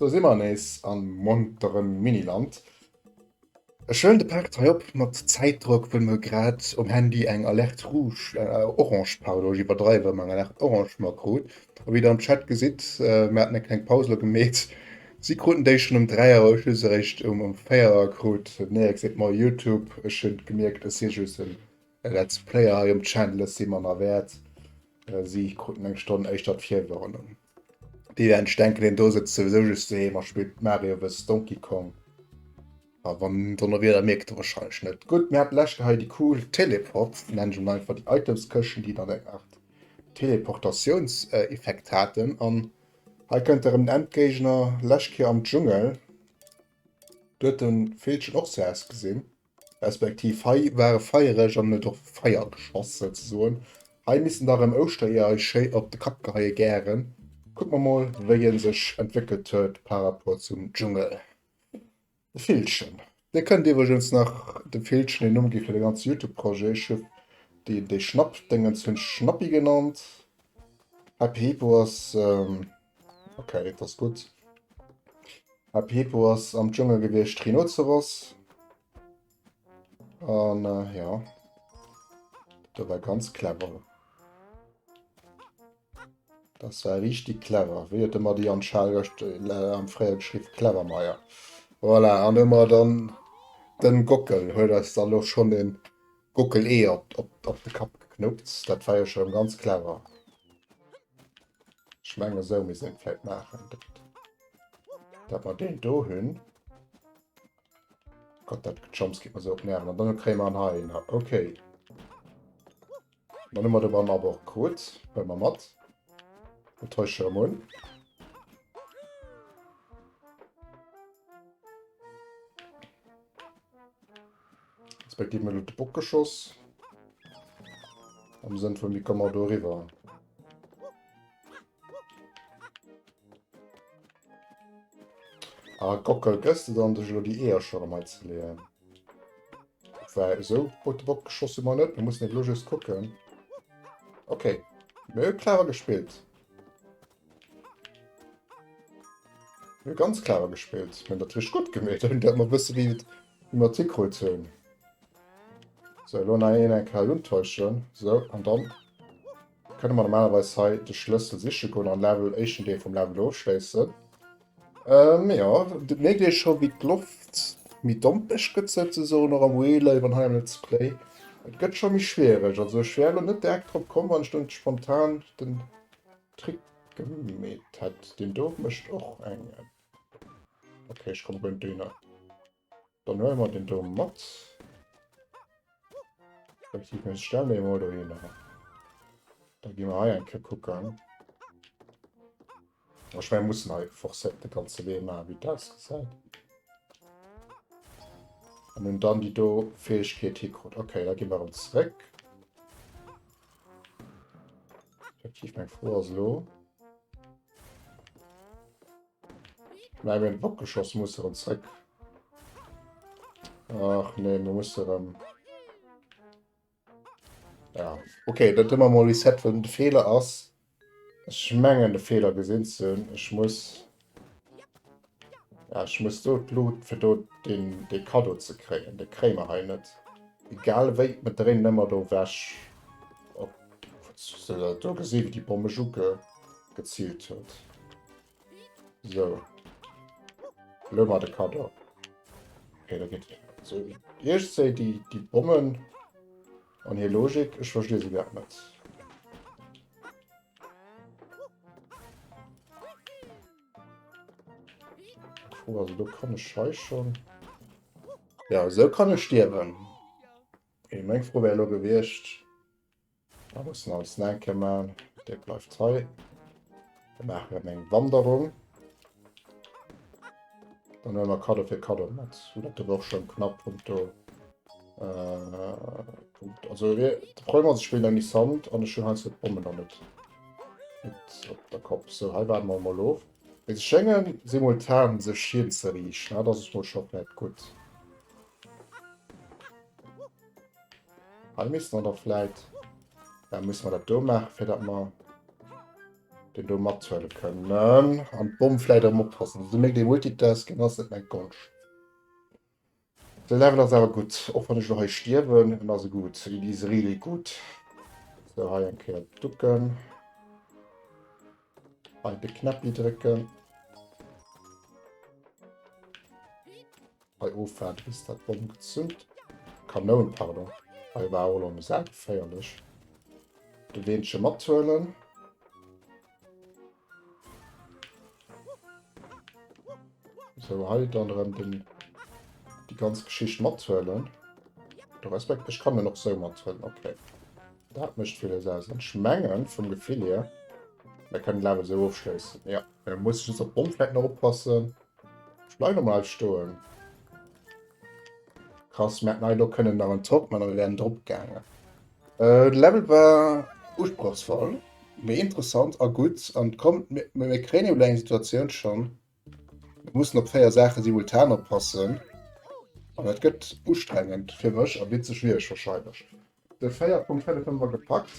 Do si mer nees am monteren Miniland. Ech huelen de Part hei op mat Zäitdrock, wëll mer grad um Handy eng Alerte rouge, orange pardon, ech iwwerdreiwen, ma eng Alerte orange mer krut. A wéi der am Chat gesitt, mir haten eng kleng Paus elo gemeet, si kruten déi schonn um 3 Auer, ech hu se eréischt um 4 Auer krut. Nee, gesäit mer Youtube, ech hunn gemierkt, ech si just en Let's Player hei um Channel, ech si manner wäert. Si kruten eng Stonn éischter d'Virwarnung. Déi wäerten sech denken, deen do sëtzt souwisou just doheem a spillt Mario vs Donkey Kong. A wann Donnerwieder mierkt e warscheinlech net. Gutt, mir haten lescht hei déi cool Teleport, nennen ech emol einfach déi Itemskëschten, déi dann eng Art Teleportatiounseffekt haten. An hei kënnt erëm den Endgéigner, lescht Kéier am Dschungel. Do huet de Villchen och sou ausgesinn. Respektiv hei war e feiereg an huet och Feier geschoss souzesoen. Hei missten da rëm Ouschtereeër eis schéi op de Kapp geheie gären. Kucke mer mol wéi e sech entwéckelt huet par rapport zum Dschungel. De Villchen. Dir kënnt iwwregens nach dem Villchen een Numm gi fir de ganze Youtube Projet. Ech hu déi déi Schnappdéngens hunn ech Schnappi genannt. Happy Hippo ass ok, et ass gutt. Happy Hippo ass am Dschungel gewiescht, Rhinozeros. An äh, ja, dat war ganz clever. Das war richtig clever. Wéi huet ëmmer de Jan Schal gëscht äh, am fréier geschriwwen? Clevermeier. Voilà, an ëmmer dann den Gockel huet eis dann lo schon den Gockel-Ee op, op, op de Kapp geknuppt. Dat war jo schon ganz clever. Ech mengen esou misst een et vläit maachen, dat mer deen do hunn. Gott, dat Gejumps geet mer sou op d'Nerven. An dann kréie mer en hei. Okay. Dann hu mer de One-Up och krut. Huele mer mat. Mir täusche erëm un. Respektiv mir elo de Bock geschoss. Am Sënn vun, wéi komme mer do eriwwer? Ah, Gockel, gëss de dann dech elo déi Eeër scho erëm hei ze leeën? Well esou huet de Bock geschoss hu mer net. Mir mussen elo just kucken. Okay, mir hu clever gespillt. Mir hu ganz clever gespillt. Mir hunn dat richteg gutt gemeet, dat mer wësse wéi et wéi mer et hikrut hunn. So, elo nach een eng Kéier untäuschen. So, an dann kënne mer normalerweis hei de Schlëssel siche goen an Level, éischten Deel vum Level ofschléissen. Ähm, jo, et mierkt ee scho wéi d'Loft méi dompeg gëtt souzesoen, och am Real Life an hei am Let's Play. Et gëtt scho méi schwiereg. Also ech wär elo net direkt drop komm, wann ech do net spontan den Trick gemeet hätt. Deen do mécht och eng. Okay, ech komme guer net dohinner. Dann huele mer den do mat. Respektiv mir stellen den emol dohinner. Da gi mer hei eng Kéier kucken. Ech mengen, mir mussen hei forcéiert de ganze Wee maachen, wéi et ausgesäit. An hunn dann déi do Fäegkeet hikrut. Okay, da gi mer erëm zréck. Respektiv meng Fro ass elo. Nein, mir hunn Bock geschoss, muss erëm zréck. Ach nee, mir muss erëm. Ja, okay, dat hu mer mol Reset, well de Feeler ass. Ech mengen de Feeler gesinn ze hunn. Ech muss. Ja, ech muss do d'Lut fir do den, de Cadeau ze kréien. De kréie mer hei net. Egal wéi, mir dréinen ëmmer do wech. Op, do gesi wéi déi Bomm mech uge geziilt huet. So. Lo mal de Cadeau. Okay, da geht. So, ich sehe die, die Bommen an hir Logik. Ich verstehe sie grad net. Puh, also do kann ich hei schon. Ja, so kann ich stierwen. Okay, meng Fro wär lo gewiescht. Da mussen alles nach eng Kéier maachen. Dee bleift hei. Da maache wir eng Wanderung. Dann huele mer Kaddo fir Kaddo mat. Hu dat do och schon knapp punkto. Äh, Punkt. Also de Problem ass, ech spillen ouni Sound an ech hunn heiansdo d'Bommen nach net net op der Kopp. So, hei waarde mer mol of. Mee se schéngen simultan sech hinzeriichten. Dat ass mol scho vläit gutt. Hei missten wir da vläit, da müssen wir dat do maachen, fir dat mer. Deen do mathuele kënnen. An d'Bomm vläit erëm oppassen. Also mierkt ee Multitasking ass net mäin Konscht. De Level ass awer gutt, och wann ech elo hei stierwen, en ass e gutt. It is really good. Sou, hei eng Kéier ducken. Hei de Knäppi drécken. Hei ofwaarden bis dat Bomm gezünd. Kanoun, pardon. Hei war och elo eng Saach geféierlech. De Weenche mathuelen. So, hei dann erëm den, déi ganz Geschicht mathuelen. Do Respekt, ech kann den och sou mathuelen, okay. Dat mécht villes aus. An ech mengen, vum Gefill hier, mir kënnen Level sou ofschléissen. Ja, mir muss just op d'Bomm vläit nach oppassen. Ech bleiwen emol hei stoen. Krass, mir hätten hei elo kënnen nach en Topp man a mir wären drop gaangen. Äh, de Level war usprochsvoll, mee interessant a gutt. An kommt, mir, mir kréien elo eng Situatioun schonn. Mir mussen op 4 Saache simultan oppassen. An dat gëtt ustrengend fir mech a witzeg fir iech wahrscheinlech. De 4.5 hu mer gepackt.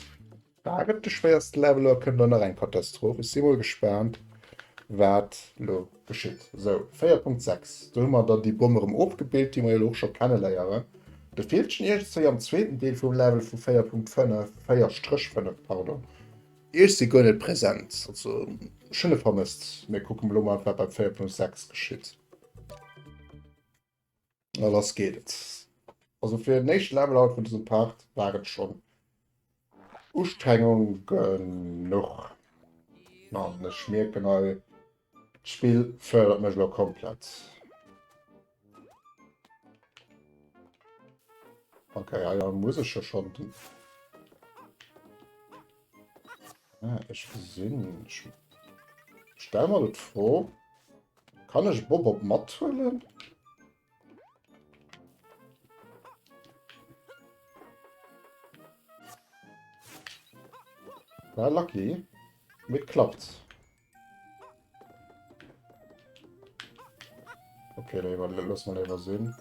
War et de schwéierste Level oder kënnt elo nach eng Katastroph? Ech si mol gespaant, wat elo geschitt. Sou, 4.6, do hu mer dann déi Bomm erëm ofgebilt, déi mer jo elo och scho kenneléieren. De Fieldgen iergendzwéi am zweeten Deel vum Level vu 4.5, 4-5, pardon, iergst si guer net present. Also, ech hunn e vermësst. Mir kucken elo mol, wat beim 4.6 geschitt. A lass geet et. Also fir den éischten Level haut vun dësem Part war et schonn Ustrengung genuch. An ech mierken hei, d'Spill fërdert mech elo komplett. Okay, hei muss ech jo schonn den... Ah, ech gesinn, ech stelle mer elo d'Fro, Kann ech Bob-Op mathuelen? War lucky. Mee et klappt. Okay, léiwer, loosse mer léiwer sinn.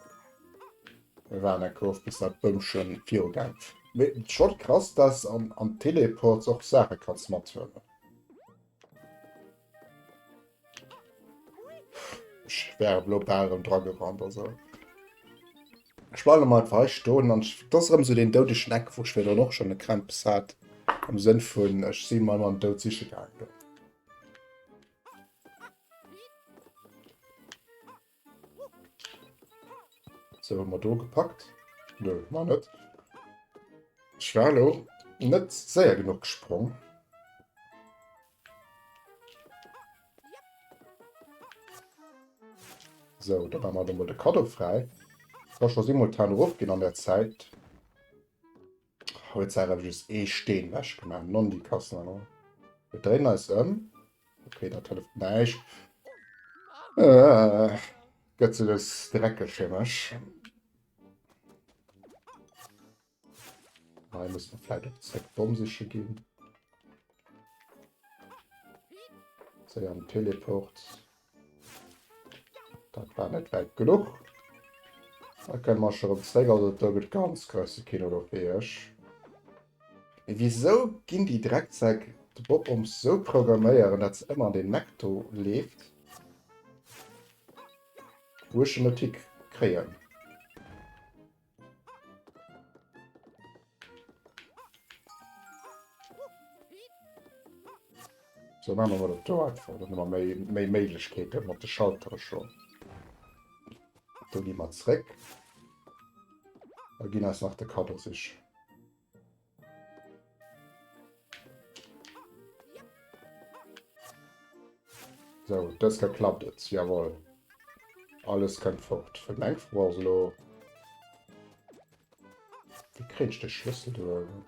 Mir waren eng Kurv, bis dat Bëmmchen virugaang. Mee schon krass, dass an, an Teleports och Saache kanns mathuelen. Ech wär elo bal erëm dra gerannt, also. Ech bleiwen emol einfach hei stoen an dat ass erëm esou deen doudegen Eck, wou ech virdrun och schonn e Krämpes hat, am Sënn vun ech si mol mam Doud siche gaangen do. Sou, hu mer do gepackt? Nö, mar net. Ech war elo net séier genuch gesprong. Sou, da maache mer do mol de Kaddo fräi. Ka scho simultan erofginn an der Zäit. Huet d'Sarah just ee Steen wech gemaach. Non die Kassen an. Wir dréinen eis ëm. Okay, dat hëlleft näischt. Äh, gëtt se des dreckeg fir mech. Hei muss man vielleicht och zréck d'Bomm siche ginn. Séier am Teleport. Dat war net wäit genuch. Da kënne mer scho rëm zréck. Also do gëtt ganz grousse Kino do fir iech. Mee wisou ginn déi Drecksäck de Bob-Ombs sou programméieren, dat se ëmmer an deen Eck do leeft, wou ech en net hikréien? So maache mer dat do einfach. Dann hu mer méi, méi Méiglechkeete mat de Schaltere schonn. Do gi mer zréck. A ginn eis nach de Kaddo sichen. So, dës Kéier klappt et. Jawohl. Alles kënnt fort. Fir meng Fro ass elo, wéi kréien ech de Schlëssel do uewen?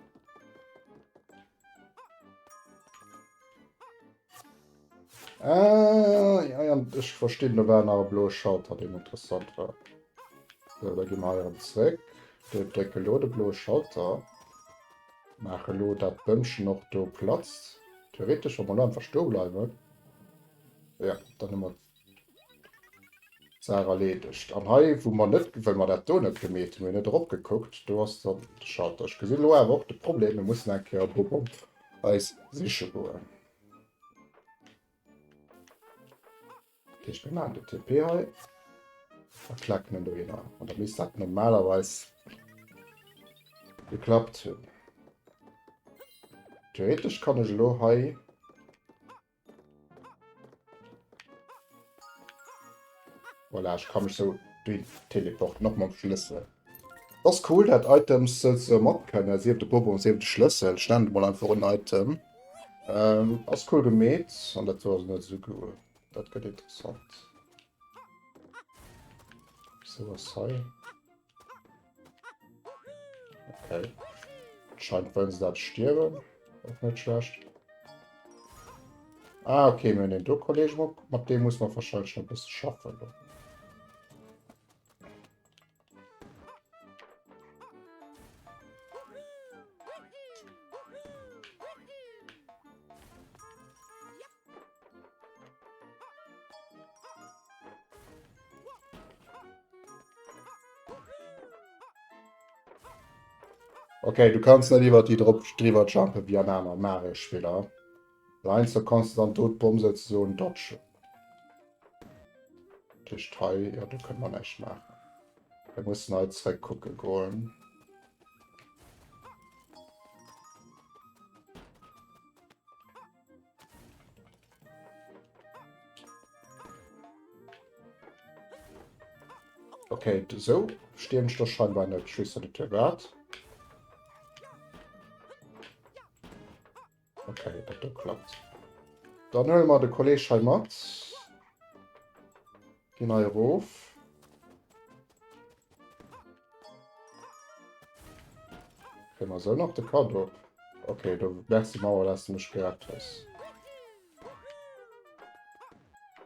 Ah, ja, ja, ech verstinn, do war nach e bloe Schalter, deen interessant war. So, da gi mer hei erëm zréck. Drécke lo de bloe Schalter. Maache lo dat Bëmmchen och do platzt. Theoretesch, wa mer lo einfach stoe bleiwen. Ja, dann hu mer d'Saach erleedegt. An hei, wou mer net, well mer dat do net gemeet hunn, hu mir net eropgekuckt, do ass dann de Schalter. Ech gesinn elo awer och de Problem, mir mussen eng Kéier op Bob eis siche goen. Dat heescht, mir maachen de TP hei a klacken en dohinner. An da misst dat normalerweis geklappt hunn. Theoretesch kann ech elo hei Voilà, ech kann mech sou dohin teleporten, och mam Schlëssel. Das ass cool, dat Items souzesoe mat kënnen, sief de Bonbon, sief de Schlëssel. Ech nennen et mol einfach en Item. Ähm, ass cool gemeet an dat do ass net esou cool. Dat gëtt interessant. Sou ass hei. Okay. Scheint wollen se dat stierwen. Och net schlecht. Ah, okay, mir hunn den do Kolleg mat dem muss man wahrscheinlich noch e bësse schaffen. Okay, du kanns net iwwer déi drop driwwer jumpen wéi an aner Mario-Spiller. Heiansdo kanns du dann do d'Bomm souzesoen dodgen. Dat heescht hei, jo, do kënne mer näischt maachen. Mir mussen hei zréck kucke goen. Okay, so stehen ich doch scheinbar nicht. Ich weiß nicht, wat. Okay, dat do klappt. Dann huele mer de Kolleg hei mat. Ginn hei erof. Kréie mer esou nach de Cadeau? Okay, do merci Mauer, dass du mech gerett hues.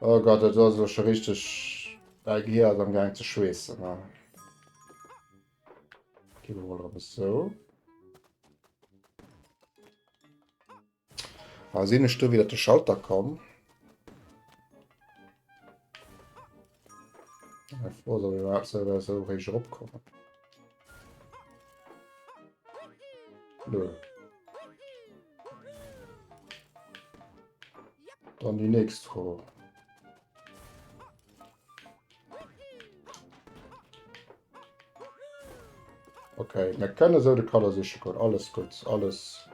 Oh Gott, dat ass elo scho richteg. Däi Gehier ass am Gaang ze schweessen. Ne? Gi mer mol erëm esou. Ah, sinn ech do wieder de Schalter komm? Froh, ob überhaupt so, so héich eropkommen. Nö. Dann die nächst Fro. Okay, mir kënne sou de Color siche goen. Alles gutt, alles.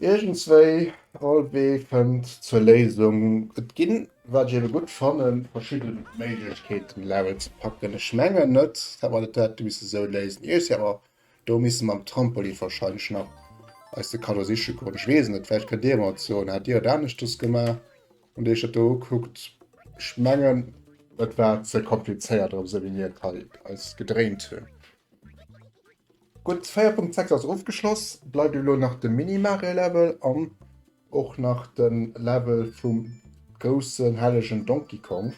Iergendswéi, all Wee fënnt zur Léisung. Et ginn, wat ech ebe gutt fannen, verschidde Méiglechkeeten, Level ze packen. Ech mengen net, dat mer dat hätte misse sou léisen. Iergends hätte mer do misse mam Trampolin wahrscheinlech nach eis de Cadeau siche goen. Ech weess et net, vläicht kënnt Dir mer et soen. Hat Dir et aneschters gemaach? Wann Dir iech dat do ukuckt, ech mengen et war ze komplizéiert erëm esou wéi mir et hei eis gedréint hunn. Gutt, 4.6 ass ofgeschloss, bleift elo nach de Mini-Mario-Level an och nach de Level vum groussen hellegen Donkey Kong.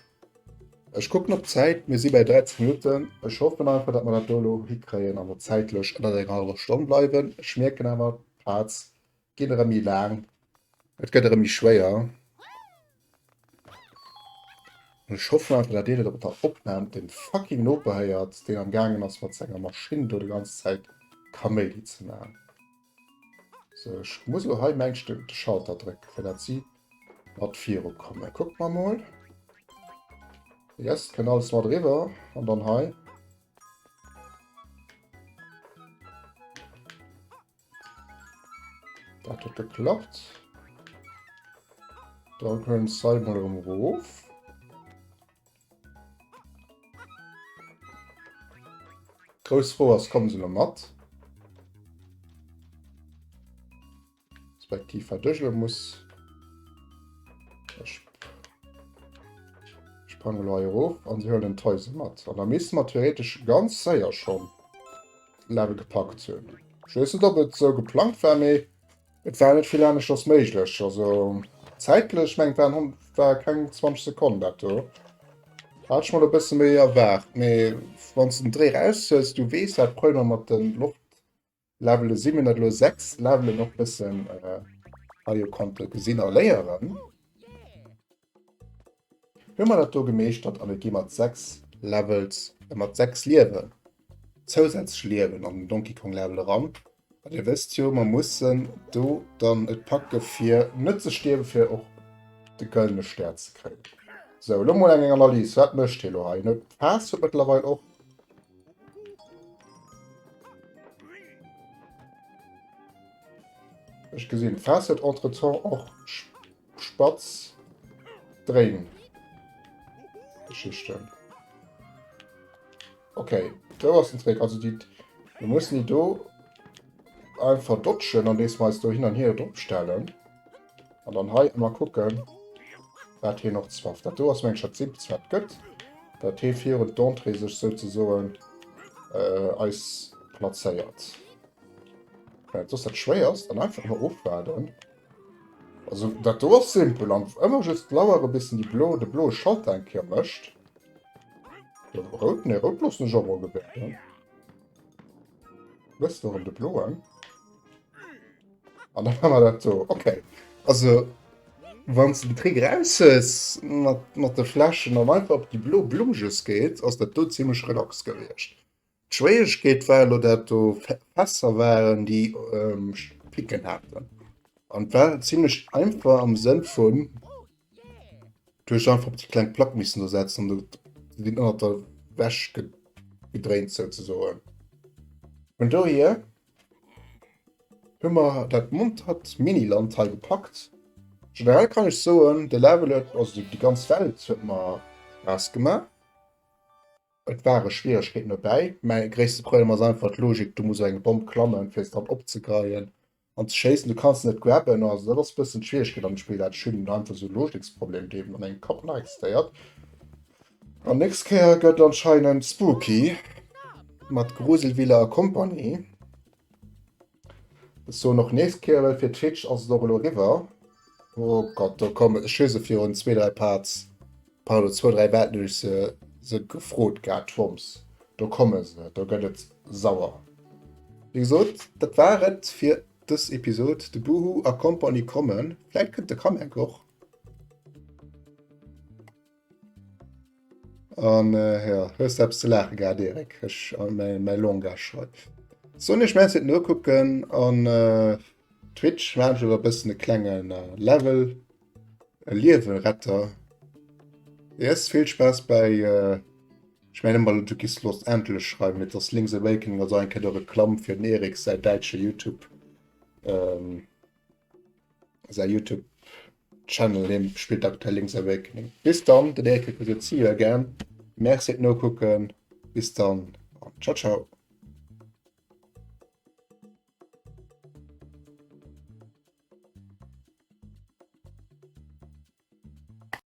Ech kucken op d'Zäit, mir si bäi 13 Minutten. Ech hoffen einfach, datt mer dat do elo hikréien a mer zäitlech ënnert enger hallwer Stonn bleiwen. Ech mierken awer, d'Parts Ginn erëm méi laang. Et gëtt erëm méi schwéier. An ech hoffen einfach, dat Dir net op der Opnam den fucking Noper héiert, deen am gaangen ass mat senger Maschinn do déi ganz Zäit Kaméidi ze maachen. Sou, ech muss elo hei mengt ech de Schalter drécken, fir dat si mat viru kommen. Kucke mer mol. Yes, kënnt alles mat eriwwer. An dann hei. Dat huet geklappt. Da kënnt d'Zeit mol erëm erof. Grouss Fro ass, kommen se elo mat? Respektiv wat ech elo muss. Ech sprange elo hei erof an se huelen d'Häuser mat. An da misste mer theoretesch ganz séier schonn Level gepackt hunn. Ech weess net, ob et esou geplangt war, mee et war net vill aneschters méiglech. Also zäitlech, mengt waren war keng 20 Sekonnen dat do. Hat ech mol e bësse méi erwaart, mee wann s de den Dréi raushues, du weess wat d'Problemer mat de Loftlevele sinn. Mir hunn dat elo 6 Levelen och bëssen hei jo konnte gesinn a léieren. Hu mer dat do gemeeschtert a mir gi mat 6 Levels, äh, mat 6 Liewen, zousätzlech Liewen an den Donkey Kong Level eran. An Dir wësst jo, mer mussen do dann et packe fir net ze stierwen, fir och de gëllene Stär ze kréien. Sou, elo mol eng Analys. Wat mécht hie lo hei? Hien huet d'Faass huet mëttlerweil och. Ech gesinn, d'Faass huet entretemps och spatz Dréin. Geschichten. Okay, do ass den Trick. Also déi, mir mussen déi do einfach dodgen, andeems mer eis do hin an hier drop stellen. An dann hei ëmmer kucken, wat hien och zwafft. Dat do ass mengen ech dat simpelst wat gëtt, dat hie virun d'Entrée sech souzesoen äh, eis plazéiert. Dat ass dat schwéierst an einfach ëmmer ofwaarden. Also dat do ass simpel an ëmmer just lauere bis en déi blo, de bloe Schalter eng Kéier mécht. De rout, nee rout loossen ech och mol gewäerten. Wësst der erëm de bloen? An dann haben wir dat do. Okay. Also, wann du den Trick raus hues mat, mat de Fläschen an einfach op déi blo Blumm just geet, ass dat do zimmlech relax gewiescht. D'Schwéieregkeet war elo, dat do Fässer waren, déi ähm, Picken haten. An war zimmlech einfach am Sënn vun, du hues einfach op déi kleng Plack missen do setzen an du sinn ënnert der Wäsch gedréint souzesoen. Vun dohier hu mer dat montert Miniland hei gepackt. Generell kann ech soen, de Level huet, also déi ganz Welt huet mer Spaass gemaach. Et ware Schwieregkeeten dobäi. Mäi gréisste Problem ass einfach d'Logik, du muss op eng Bomm klammen, fir se dann opzekreien an ze schéissen. Du kanns se net grabben, also dat ass e bëssen d'Schwieregkeet am Spill. Dat ech hunn einfach esou Logiksproblem, dee an mengem Kapp nach existéiert. An nächst Kéier gëtt anscheinend spooky mat Gruselvilla a Compagnie. Ech soen och nächst Kéier, well fir Twitch ass et och elo eriwwer. Oh Gott, do kommen, ech hu se virun zwee, dräi Parts, pardon, zwou, dräi Welten hunn ech se, se gefrot gehat, d'Worms. Do komme se, do gëtt et sauer. Wéi gesot, dat war et fir dës Episod. De Boohoo a Company kommen. Vläit kënnt de Kamek och. An äh, ja, hues du eppes ze laache gehat, Erik? Ech an mäi, mäi Langage hei. Soen ech merci fir d'Nokucken an äh, Twitch maachen ech elo e bëssen e klengen äh, Level, e Lieweretter. Yes, vill Spaass bei äh, ech mengen emol du giss Los Angeles schreiwen, et ass Link's Awakening, also eng Kéier Reklamm fir den Erik säi däitsche YouTube. Ähm, säi Youtube Channel hien spillt aktuell Link's Awakening. Bis dann, den Erik huet gesot see you again. Merci fir d'Nokucken, bis dann an ciao ciao.